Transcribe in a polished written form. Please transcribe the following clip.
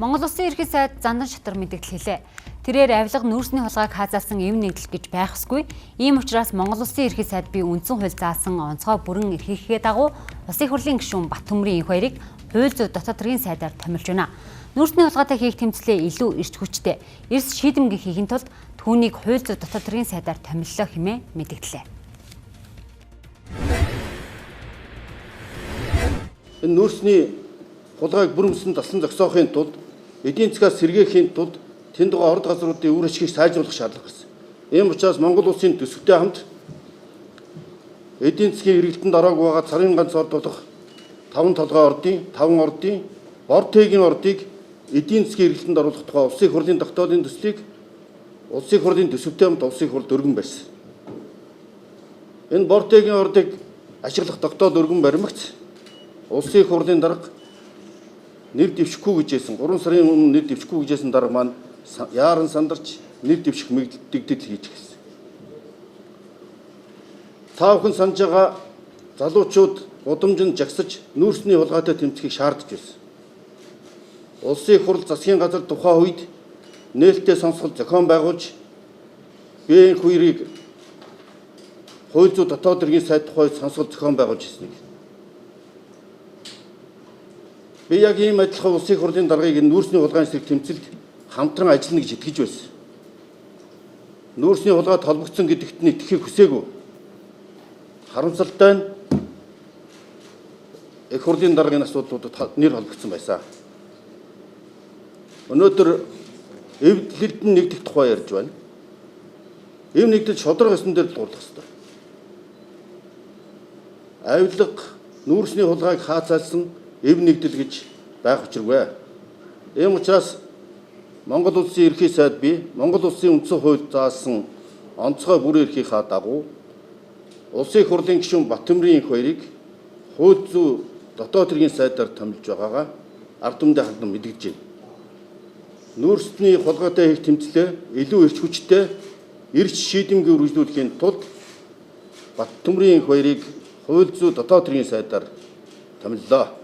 Монгол Улсын Ерхий сайд Зандан шатар мэдэгдэл хэлээ. Тэрээр авилга нүүрсний хулгайг хаазаасан эв нэгдэл гэж байх ёсгүй. Ийм учраас Монгол Улсын Ерхий сайд би үндсэн хууль заасан онцгой бүрэн эрхийнхээ дагуу Улсын их хурлын гишүүн Баттөмрийн энх баярыг хууль зүйн дотоод хэргийн сайдаар томилж байна. Нүүрсний хулгайтай хийх тэмцлээ илүү эрч хүчтэй, эрс шийдэмгий хийхин тулд түүнийг хууль зүйн дотоод хэргийн сайдаар томиллоо хэмээн мэдэгдлээ. Энэ нүүрсний хулгайг бүр мөсөн дасан зогсоохын тулд эдийн засгаас сэргээхийн тулд тэнд байгаа орд газруудын үр ашгийг сайжруулах шаардлага гарсан. Ийм учраас Монгол улсын төсөвтэй хамт эдийн засгийн эргэлтэнд ороогүй байгаа царын ганц орд болох 5 толгой ордын, 5 ордын, Бор-Тэгийн ордыг эдийн засгийн эргэлтэнд оруулах тухай Улсын их хурлын тогтоолын төслийг Улсын их хурлын төсөвтэй хамт Улсын их хурл өргөн барьсан. Энэ Бор-Тэгийн ордыг ашиглах тогтоол өргөн баримагц Улсын их хурлын дарга нэр дэвшихгүй гэж хэлсэн. 3 сарын өмнө нэр дэвшихгүй гэж хэлсэн дарга маань яаран сандарч нэр дэвших мэгдэгдэл хийж эхэлсэн. Та бүхэн санаж байгаа залуучууд гудамжинд жагсаж нүүрсний хулгайтай тэмцэхийг шаардаж байсан. Улсын их хурл засгийн газар тухайн үед нээлттэй сонсгол зохион байгуулж би энэ хоёрыг хууль зүйн дотоод хэргийн сайд тухай сонсгол зохион байгуулж ирснийг. Би яг ийм адилхан Улсын их хурлын даргаыг энэ нүүрсний хулгайн эсрэг тэмцэлд хамтран ажиллана гэж итгэж байсан. Нүүрсний хулгай толбогдсон гэдэгт нь итгэхийг хүсээгүй. Харамсалтай нь их хурлын даргын асуудлуудад нэр холбогдсон байсан. Өнөөдөр эвдлэлд нь нэгдэх тухай ярьж байна. Эв нэгдэл шударга ёсон дээр л дуурлах ёстой. Авилга нүүрсний хулгайг хаацаалсан эв нэгдэл гэж байх учиргүй. Ийм учраас Монгол Улсын Ерхий сайд би Монгол Улсын үндсэн хуульд заасан онцгой бүр эрхийнхаа дагуу Улсын их хурлын гишүүн Баттөмрийн энх баярыг хууль зүйн дотоод хэргийн сайдаар томилж байгаагаа ард түмэндээ хандан мэдгэж байна. Нүүрсний хулгайтай хийх тэмцлээ илүү эрч хүчтэй эрч шийдэмгий үргэлжлүүлэхийн тулд Баттөмрийн энх баярыг хууль зүйн дотоод хэргийн сайдаар томиллоо.